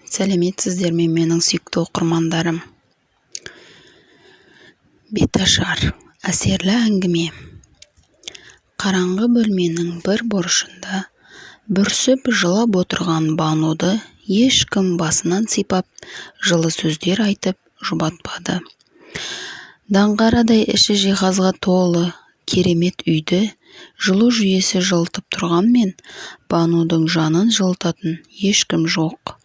Сәлеметсіздер ме, менің сүйікті оқырмандарым! Беташар. Әсерлі әңгіме. Қараңғы бөлменің бір бұрышында бүрсіп жылап отырған Бануды ешкім басынан сипап, жылы сөздер айтып жұбатпады. Даңғарадай іші жиһазға толы керемет үйді жылу жүйесі жылытып тұрғанмен, Банудың жанын жылытатын ешкім жоқ.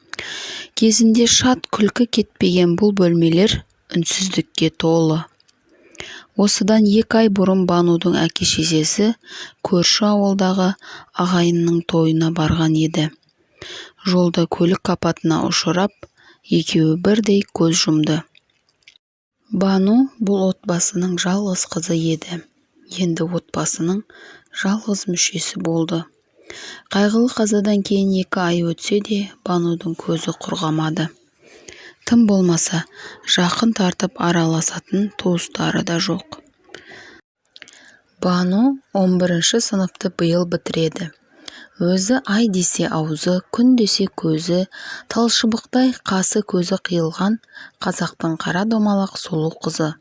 Кезінде шат күлкі кетпеген бұл бөлмелер үнсіздікке толы. Осыдан 2 ай бұрын Банудың әке-шешесі көрші ауылдағы ағайынның тойына барған еді. Жолда көлік апатына ұшырап, екеуі бірдей көз жұмды. Бану бұл отбасының жалғыз қызы еді. Енді отбасының жалғыз мүшесі болды. Қайғылы қазадан кейін 2 ай өтсе де, Банудың көзі құрғамады. Тым болмаса, жақын тартып араласатын туыстары да жоқ. Бану 11-ші сыныпты биыл бітіреді. Өзі ай десе аузы, күн десе көзі, талшыбықтай қасы-көзі қиылған қазақтың қара домалақ сұлу қызы.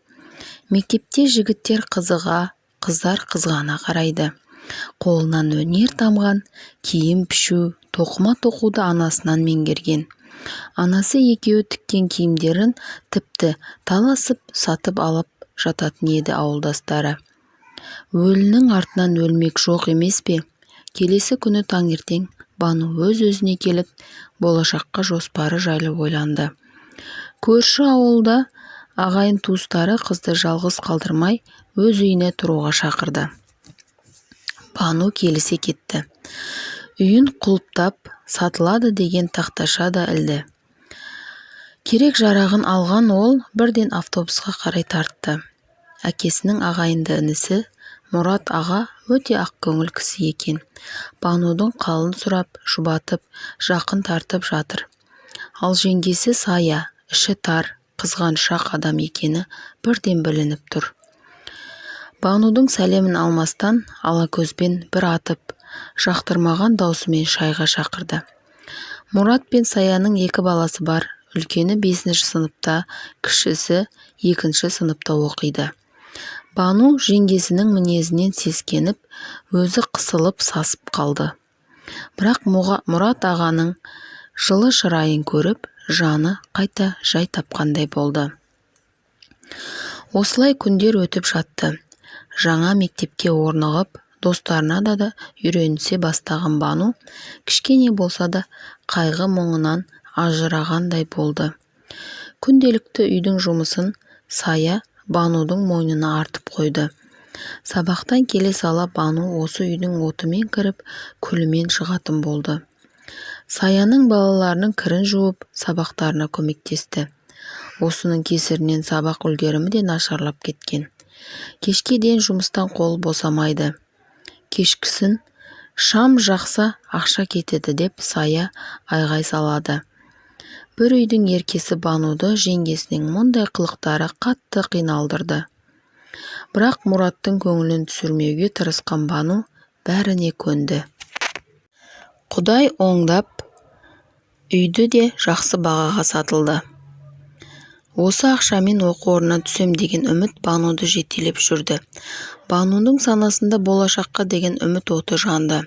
Мектепте жігіттер қызыға, қыздар қызғана қарайды. Қолынан өнер тамған, киім пішу, тоқыма тоқуды анасынан меңгерген. Анасы екеуі тіккен киімдерін тіпті таласып сатып алып жататын еді ауылдастары. Өлінің артынан өлмек жоқ емес пе? Келесі күні таңертең Бану өз-өзіне келіп, болашаққа жоспары жайлы ойланды. Көрші ауылда ағайын-туыстары қызды жалғыз қалдырмай, өз үйіне тұруға шақырды. Бану келісе кетті. Үйін құлыптап, сатылады деген тақташа да ілді. Керек-жарағын алған ол бірден автобусқа қарай тартты. Әкесінің ағайынды інісі Мұрат аға өте ақкөңіл кісі екен. Банудың қалын сұрап, жұбатып, жақын тартып жатыр. Ал жеңгесі Сая іші тар, қызғаншақ адам екені бірден білініп тұр. Банудың сәлемін алмастан алакөзбен бір атып, жақтырмаған даусымен шайға шақырды. Мұрат пен Саяның екі баласы бар. Үлкені бесінші сыныпта, кішісі екінші сыныпта оқиды. Бану жеңгесінің мінезінен сескеніп, өзі қысылып сасып қалды. Бірақ Мұрат ағаның жылы шырайын көріп, жаны қайта жай тапқандай болды. Осылай күндер өтіп жатты. Жаңа мектепке орнығып, достарына да үйренісе бастаған Бану кішкене болса да қайғы-мұңынан ажырағандай болды. Күнделікті үйдің жұмысын Сая Банудың мойнына артып қойды. Сабақтан келе сала Бану осы үйдің отымен кіріп, күлімен шығатын болды. Саяның балаларының кірін жуып, сабақтарына көмектесті. Осының кесірінен сабақ үлгерімі де нашарлап кеткен. Кешке дейін жұмыстан қолы босамайды. Кешкісін шам жақса ақша кетеді деп Сая айғай салады. Бір үйдің еркесі Бануды жеңгесінің мұндай қылықтары қатты қиналдырды. Бірақ Мұраттың көңілін түсірмеуге тырысқан Бану бәріне көнді. Құдай оңдап, үйді де жақсы бағаға сатылды. Осы ақшамен оқу орнына түсем деген үміт Бануды жетелеп жүрді. Банудың санасында болашаққа деген үміт оты жанды.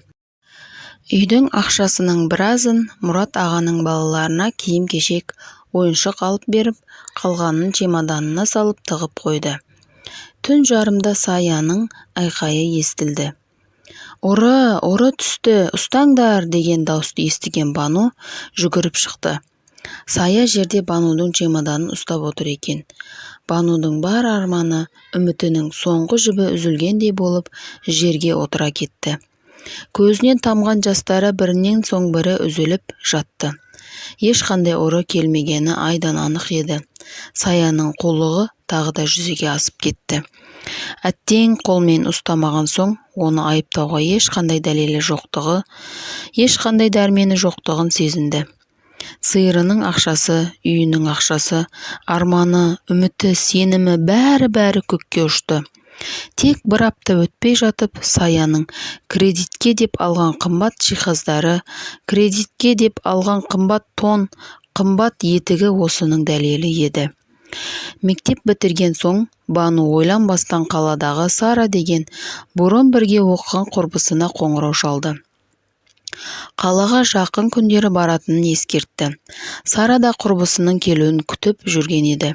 Үйдің ақшасының біразын Мұрат ағаның балаларына киім-кешек, ойыншық алып беріп, қалғанын чемоданына салып тығып қойды. Түн жарымда Саяның айқайы естілді. «Ұры, ұры түсті, ұстаңдар!» деген дауысты естіген Бану жүгіріп шықты. Сая жерде Банудың чемоданын ұстап отыр екен. Банудың бар арманы, үмітінің соңғы жібі үзілгендей болып, жерге отыра кетті. Көзінен тамған жастары бірінен соң бірі үзіліп жатты. Ешқандай ұры келмегені айдан анық еді. Саяның қулығы тағы да жүзеге асып кетті. Әттең, қолмен ұстамаған соң оны айыптауға ешқандай дәлелі жоқтығы, ешқандай дәрмені жоқтығын сезінді. Сиырының ақшасы, үйінің ақшасы, арманы, үміті, сенімі бәрі-бәрі көкке ұшты. Тек бір апта өтпей жатып Саяның кредитке деп алған қымбат жиһаздары, кредитке деп алған қымбат тон, қымбат етігі осының дәлелі еді. Мектеп бітірген соң Бану ойланбастан қаладағы Сара деген бұрын бірге оқыған құрбысына қоңырау шалды. Қалаға жақын күндері баратынын ескертті. Сара да құрбысының келуін күтіп жүрген еді.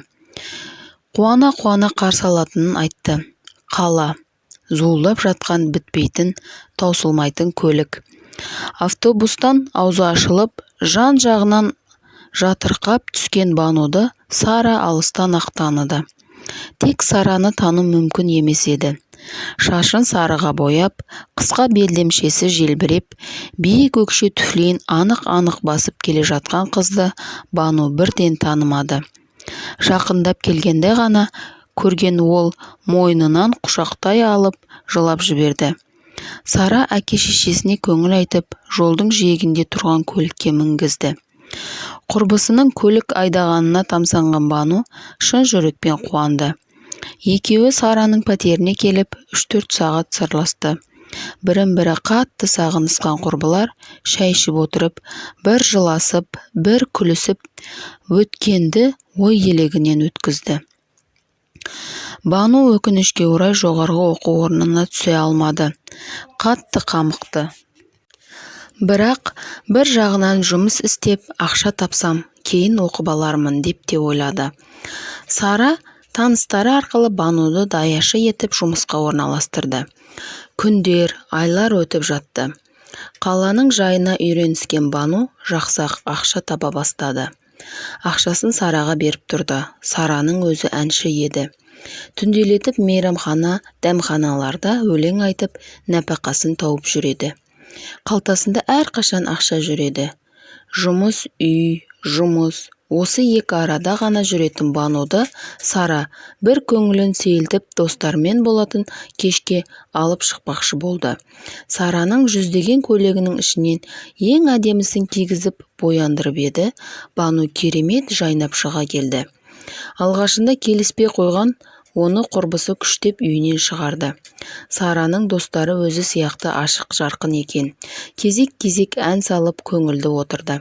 Қуана-қуана қарсы алатынын айтты. Қала. Зуылдап жатқан бітпейтін, таусылмайтын көлік. Автобустан аузы ашылып, жан-жағынан жатырқап түскен Бануды Сара алыстан-ақ таныды. Тек Сараны тану мүмкін емес еді. Шашын сарыға бояп, қысқа белдемшесі желбіреп, биік өкше түфлиін анық-анық басып келе жатқан қызды Бану бірден танымады. Жақындап келгенде ғана көрген ол мойнынан құшақтай алып жылап жіберді. Сара әке-шешесіне көңіл айтып, жолдың жиегінде тұрған көлікке мінгізді. Құрбысының көлік айдағанына тамсанған Бану шын жүрекпен қуанды. Екеуі Сараның пәтеріне келіп, 3-4 сағат сырласты. Бірін-бірі қатты сағынысқан құрбылар шай ішіп отырып, бір жыласып, бір күлісіп, өткенді ой елегінен өткізді. Бану өкінішке орай жоғарғы оқу орнына түсе алмады. Қатты қамықты. Бірақ бір жағынан жұмыс істеп, ақша тапсам, кейін оқып алармын деп те ойлады. Сара таныстары арқылы Бануды даяшы етіп жұмысқа орналастырды. Күндер, айлар өтіп жатты. Қаланың жайына үйреніскен Бану жақсы ақша таба бастады. Ақшасын Сараға беріп тұрды. Сараның өзі әнші еді. Түнделетіп мейрамхана, дәмханаларда өлең айтып, нәпақасын тауып жүреді. Қалтасында әрқашан ақша жүреді. Жұмыс, үй, жұмыс. Осы екі арада ғана жүретін Бануды Сара бір көңілін сейілтіп достарымен болатын кешке алып шықпақшы болды. Сараның жүздеген көйлегінің ішінен ең әдемісін кигізіп бояндырып еді, Бану керемет жайнап шыға келді. Алғашында келіспей қойған оны құрбысы күштеп үйінен шығарды. Сараның достары өзі сияқты ашық-жарқын екен. Кезек-кезек ән салып көңілді отырды.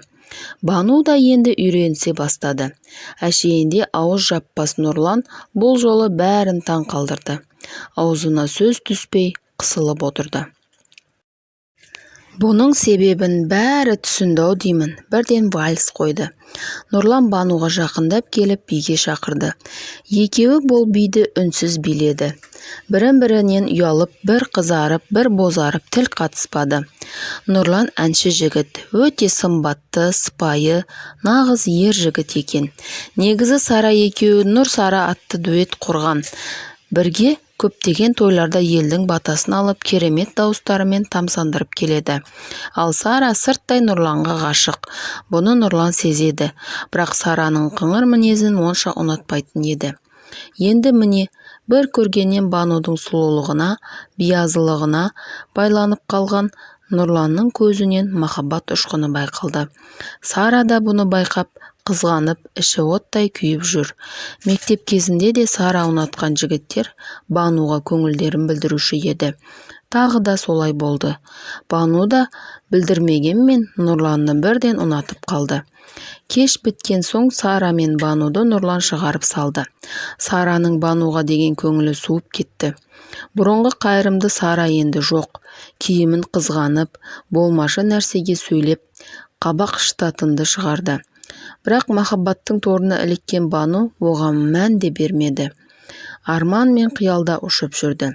Бану да енді үйренісе бастады. Әшейінде ауыз жаппас Нұрлан бұл жолы бәрін таң қалдырды. Аузына сөз түспей қысылып отырды. Бұның себебін бәрі түсінді-ау деймін, бірден вальс қойды. Нұрлан Бануға жақындап келіп биге шақырды. Екеуі бұл биді үнсіз биледі. Бірін-бірінен ұялып, бір қызарып, бір бозарып тіл қатыспады. Нұрлан әнші жігіт, өте сымбатты, сыпайы, нағыз ер жігіт екен. Негізі Сара екеуі Нұр Сара атты дуэт құрған. Бірге көптеген тойларда елдің батасын алып, керемет дауыстарымен тамсандырып келеді. Ал Сара сырттай Нұрланға ғашық. Бұны Нұрлан сезеді. Бірақ Сараның қыңыр мінезін онша ұнатпайтын еді. Енді міне бір көргеннен Банудың сұлулығына, биязылығына байланып қалған Нұрланның көзінен махаббат ұшқыны байқалды. Сара да бұны байқап, қызғанып, іші оттай күйіп жүр. Мектеп кезінде де Сара ұнатқан жігіттер Бануға көңілдерін білдіруші еді. Тағы да солай болды. Бану да білдірмегенмен Нұрланны бірден ұнатып қалды. Кеш біткен соң Сара мен Бануды Нұрлан шығарып салды. Сараның Бануға деген көңілі суып кетті. Бұрынғы қайырымды Сара енді жоқ. Киімін қызғанып, болмашы нәрсеге сөйлеп, қабақ шытатынды шығарды. Бірақ махаббаттың торына іліккен Бану оған мән де бермеді. Арман мен қиялда ұшып жүрді.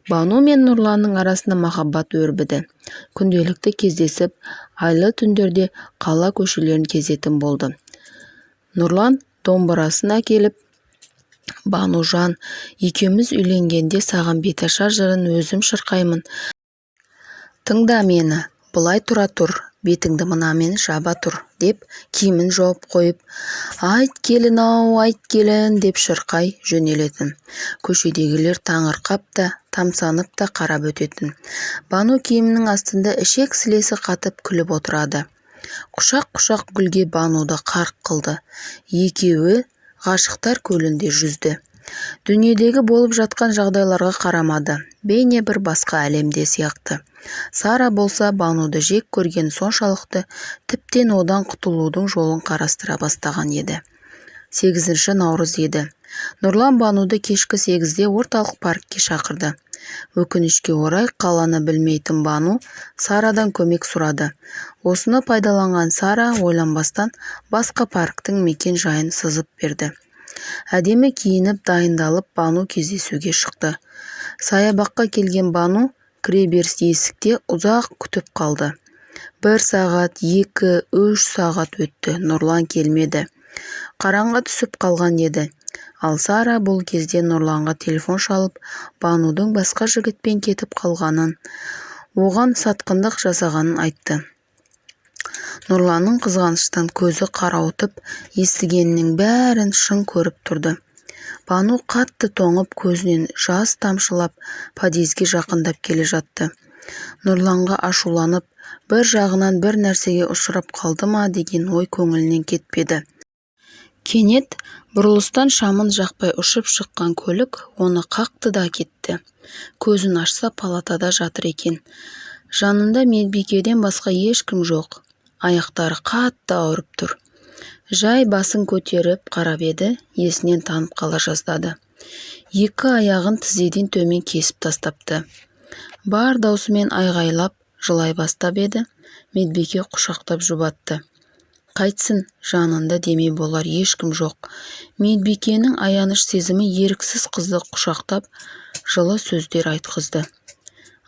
Бану мен Нұрланның арасында махаббат өрбіді. Күнделікті кездесіп, айлы түндерде қала көшелерін кезетін болды. Нұрлан домбырасын әкеліп, Банужан, екеуміз үйленгенде саған беташар жырын өзім шырқаймын. Тыңда мені, былай тұра тұр, бетіңді мынамен жаба тұр, деп киімін жауып қойып, айт келін-ау, айт келін, деп шырқай жөнелетін. Көшедегілер таңырқап та, тамсанып та қарап өтетін. Бану киімінің астында ішек-сілесі қатып күліп отырады. Құшақ-құшақ гүлге Бануды қарқ қылды. Екеуі ғашықтар көлінде жүзді. Дүниедегі болып жатқан жағдайларға қарамады. Бейне бір басқа әлемде сияқты. Сара болса Бануды жек көргені соншалықты, тіптен одан құтылудың жолын қарастыра бастаған еді. 8 наурыз еді. Нұрлан Бануды кешкі 8-де орталық паркке шақырды. Өкінішке орай, қаланы білмейтін Бану Сарадан көмек сұрады. Осыны пайдаланған Сара ойланбастан басқа парктің мекен жайын сызып берді. Әдемі киініп, дайындалып, Бану кездесуге шықты. Саябаққа келген Бану кіреберіс есікте ұзақ күтіп қалды. Бір сағат, 2, 3 сағат өтті. Нұрлан келмеді. Қараңғы түсіп қалған еді. Ал Сара бұл кезде Нұрланға телефон шалып, Банудың басқа жігітпен кетіп қалғанын, оған сатқындық жасағанын айтты. Нұрланның қызғаныштан көзі қарауытып, естігенінің бәрін шын көріп тұрды. Бану қатты тоңып, көзінен жас тамшылап, подъезге жақындап келе жатты. Нұрланға ашуланып, бір жағынан бір нәрсеге ұшырап қалды ма деген ой көңілінен кетпеді. Кенет бұрылыстан шамын жақпай ұшып шыққан көлік оны қақты да кетті. Көзін ашса, палатада жатыр екен. Жанында медбикеден басқа ешкім жоқ. Аяқтары қатты ауырып тұр. Жай басын көтеріп қарап еді, есінен танып қала жаздады. Екі аяғын тізеден төмен кесіп тастапты. Бар даусымен айғайлап жылай бастап еді, медбике құшақтап жұбатты. Қайтсін, жанында демеу болар ешкім жоқ. Медбикенің аяныш сезімі еріксіз қызды құшақтап, жылы сөздер айтқызды.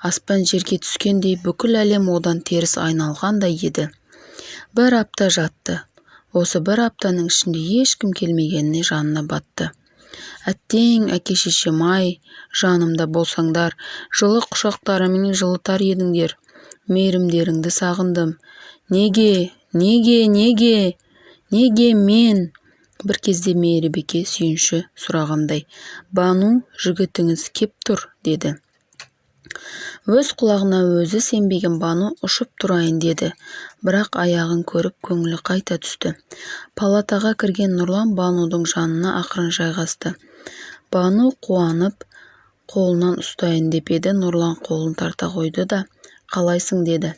Аспан жерге түскендей, бүкіл әлем одан теріс айналғандай еді. Бір апта жатты. Осы бір аптаның ішінде ешкім келмегеніне жанына батты. Әттең, әке-шешем-ай, жанымда болсаңдар, жылы құшақтарыңмен жылытар едіңдер. Мейірімдеріңді сағындым. Неге, неге, неге, неге мен? Бір кезде мейірбике сүйінші сұрағандай: «Бану, жігітіңіз кеп тұр», – деді. Өз құлағына өзі сенбеген Бану ұшып тұрайын деді, бірақ аяғын көріп көңілі қайта түсті. Палатаға кірген Нұрлан Банудың жанына ақырын жайғасты. Бану қуанып қолынан ұстайын деп еді, Нұрлан қолын тарта қойды да: «Қалайсың?» – деді.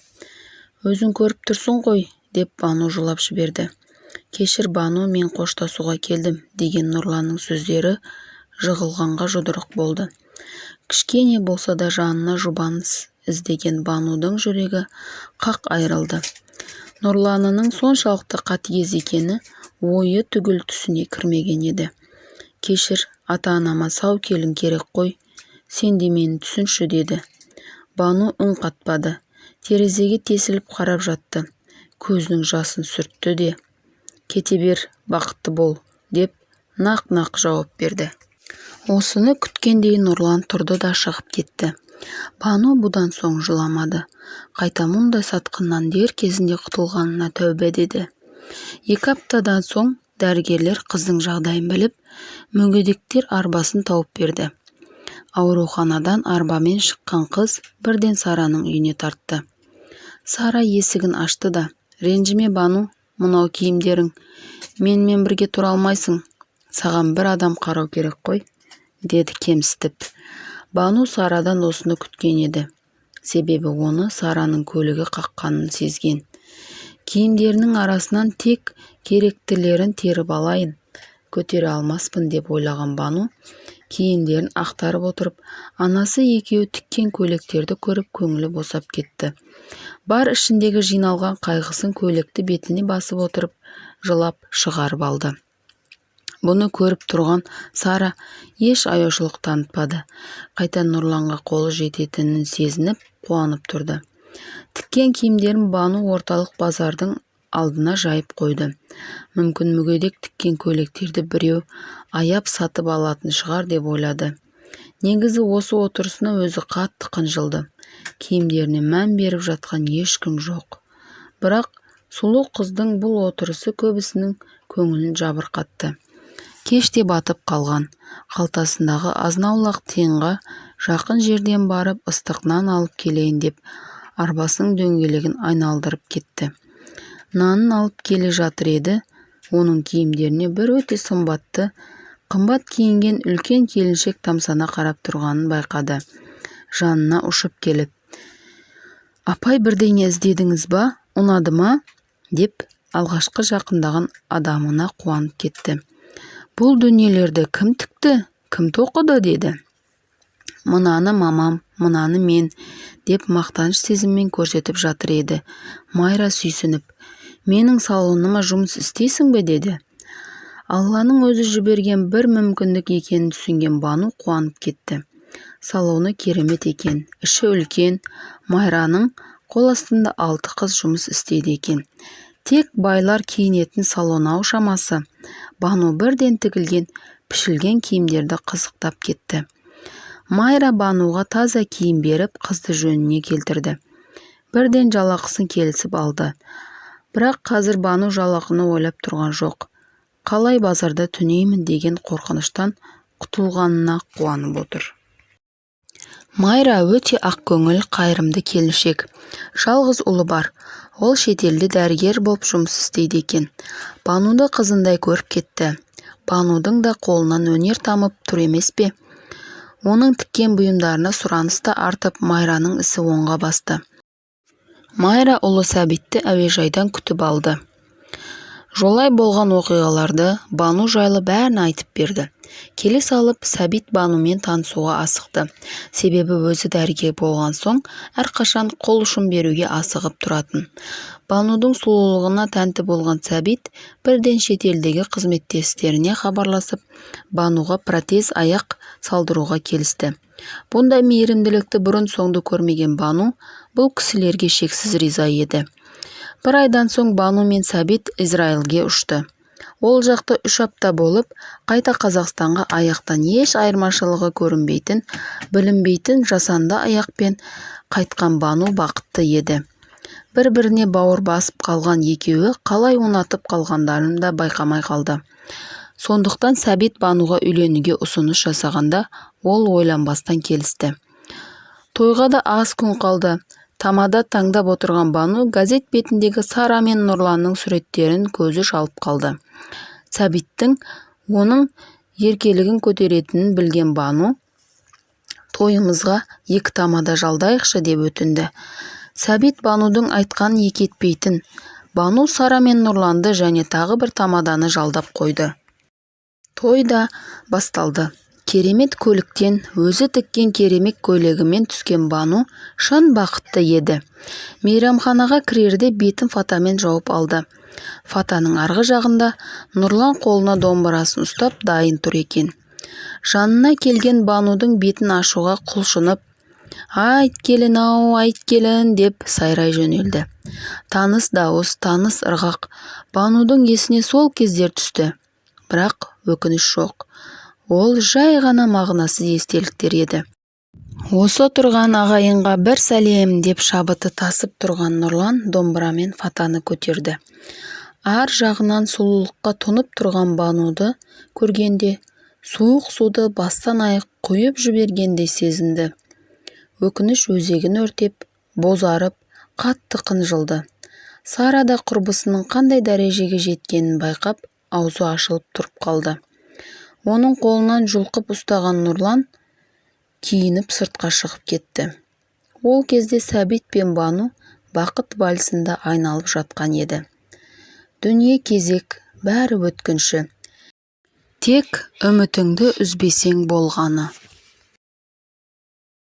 «Өзің көріп тұрсың ғой», – деп Бану жылап жіберді. «Кешір, Бану, мен қоштасуға келдім», – деген Нұрланның сөздері жығылғанға жұдырық болды. Кішкене болса да жанына жұбаныш іздеген Банудың жүрегі қақ айырылды. Нұрланының соншалықты қатыгез екені ойы түгіл түсіне кірмеген еді. «Кешір, ата-анама сау келін керек қой, сен де мені түсінші», – деді. Бану үн қатпады. Терезеге тесіліп қарап жатты. Көзінің жасын сүртті де: «Кете бер, бақытты бол», – деп нақ-нақ жауап берді. Осыны күткендей Нұрлан тұрды да шығып кетті. Бану бұдан соң жыламады. Қайта мұндай сатқыннан дер кезінде құтылғанына тәубе деді. 2 аптадан соң дәрігерлер қыздың жағдайын біліп, мүгедектер арбасын тауып берді. Ауруханадан арбамен шыққан қыз бірден Сараның үйіне тартты. Сара есігін ашты да: «Ренжіме, Бану, мынау киімдерің. Менімен бірге тұра алмайсың, саған бір адам қарау керек қой», – деді кемсітіп. Бану Сарадан осыны күткен еді. Себебі оны Сараның көлігі қаққанын сезген. Киімдерінің арасынан тек керектілерін теріп алайын, көтере алмаспын деп ойлаған Бану киімдерін ақтарып отырып, анасы екеуі тіккен көйлектерді көріп, көңілі босап кетті. Бар ішіндегі жиналған қайғысын көйлекті бетіне басып отырып жылап шығарып алды. Бұны көріп тұрған Сара еш аяушылық танытпады. Қайта Нұрланға қолы жететінін сезініп, қуанып тұрды. Тіккен киімдерін Бану орталық базардың алдына жайып қойды. Мүмкін, мүгедек тіккен көйлектерді біреу аяп сатып алатын шығар деп ойлады. Негізі осы отырысына өзі қатты қынжылды. Киімдеріне мән беріп жатқан ешкім жоқ. Бірақ сұлу қыздың бұл отырысы көбісінің көңілін жабырқатты. Кеш те батып қалған. Қалтасындағы азын-аулақ тиынға жақын жерден барып ыстық нан алып келейін деп, арбасының дөңгелегін айналдырып кетті. Нанын алып келе жатыр еді, оның киімдеріне бір өте сымбатты Қымбат киінген үлкен келіншек тамсана қарап тұрғанын байқады. Жанына ұшып келіп, «Апай, бірдеңе іздедіңіз ба? Ұнады ма?» деп алғашқы жақындаған адамына қуанып кетті. «Бұл дүниелерді кім тікті, кім тоқыды?» деді. «Мынаны мамам, мынаны мен», деп мақтаныш сезіммен көрсетіп жатыр еді. Майра сүйсініп, «Менің салоныма жұмыс істейсің бе?» деді. Алланың өзі жіберген бір мүмкіндік екенін түсінген Бану қуанып кетті. Салоны керемет екен, іші үлкен. Майраның қол астында 6 қыз жұмыс істейді екен. Тек байлар киінетін салон-ау шамасы. Бану бірден тігілген, пішілген киімдерді қызықтап кетті. Майра Бануға таза киім беріп, қызды жөніне келтірді. Бірден жалақысын келісіп алды. Бірақ қазір Бану жалақыны ойлап тұрған жоқ. Қалай базарда түнеймін деген қорқыныштан құтылғанына қуанып отыр. Майра өте ақкөңіл, қайырымды келіншек. Жалғыз ұлы бар. Ол шетелде дәрігер болып жұмыс істейді екен. Бануды қызындай көріп кетті. Банудың да қолынан өнер тамып тұр емес пе? Оның тіккен бұйымдарына сұраныс та артып, Майраның ісі оңға басты. Майра ұлы Сәбитті әуежайдан күтіп алды. Жолай болған оқиғаларды, Бану жайлы бәрін айтып берді. Келе салып, Сәбит Банумен танысуға асықты. Себебі өзі дәрігер болған соң, әрқашан қол ұшын беруге асығып тұратын. Банудың сұлулығына тәнті болған Сәбит бірден шетелдегі қызметтестеріне хабарласып, Бануға протез аяқ салдыруға келісті. Бұндай мейірімділікті бұрын-соңды көрмеген Бану бұл кісілерге шексіз риза еді. Бір айдан соң Бану мен Сәбит Израильге ұшты. Ол жақта 3 апта болып, қайта Қазақстанға аяқтан еш айырмашылығы көрінбейтін, білінбейтін жасанды аяқпен қайтқан Бану бақытты еді. Бір-біріне бауыр басып қалған екеуі қалай ұнатып қалғандарын да байқамай қалды. Сондықтан Сәбит Бануға үйленуге ұсыныс жасағанда, ол ойланбастан келісті. Тойға да аз күн қалды. Тамада таңдап отырған Бану газет бетіндегі Сара мен Нұрланның суреттерін көзі шалып қалды. Сәбиттің оның еркелігін көтеретінін білген Бану, «Тойымызға 2 тамада жалдайықшы» деп өтінді. Сәбит Банудың айтқанын екі етпейтін. Бану Сара мен Нұрланды және тағы бір тамаданы жалдап қойды. Той да басталды. Керемет көліктен, өзі тіккен керемет көйлегімен түскен Бану шын бақытты еді. Мейрамханаға кірерде бетін фатамен жауып алды. Фатаның арғы жағында Нұрлан қолына домбырасын ұстап дайын тұр екен. Жанына келген Банудың бетін ашуға құлшынып, «Айт келін-ау, айт келін» деп сайрай жөнелді. Таныс дауыс, таныс ырғақ. Банудың есіне сол кездер түсті. Бірақ өкініш жоқ. Ол жай ғана мағынасыз естеліктер еді. Осы тұрған ағайынға бір сәлем деп шабыты тасып тұрған Нұрлан домбырамен фатаны көтерді. Ар жағынан сұлулыққа тұнып тұрған Бануды көргенде, суық суды бастан аяқ құйып жібергендей сезінді. Өкініш өзегін өртеп, бозарып, қатты қынжылды. Сара да құрбысының қандай дәрежеге жеткенін байқап, аузы ашылып тұрып қалды. Оның қолынан жұлқып ұстаған Нұрлан киініп сыртқа шығып кетті. Ол кезде Сәбит пен Бану бақыт вальсында айналып жатқан еді. Дүние кезек, бәрі өткінші. Тек үмітіңді үзбесең болғаны.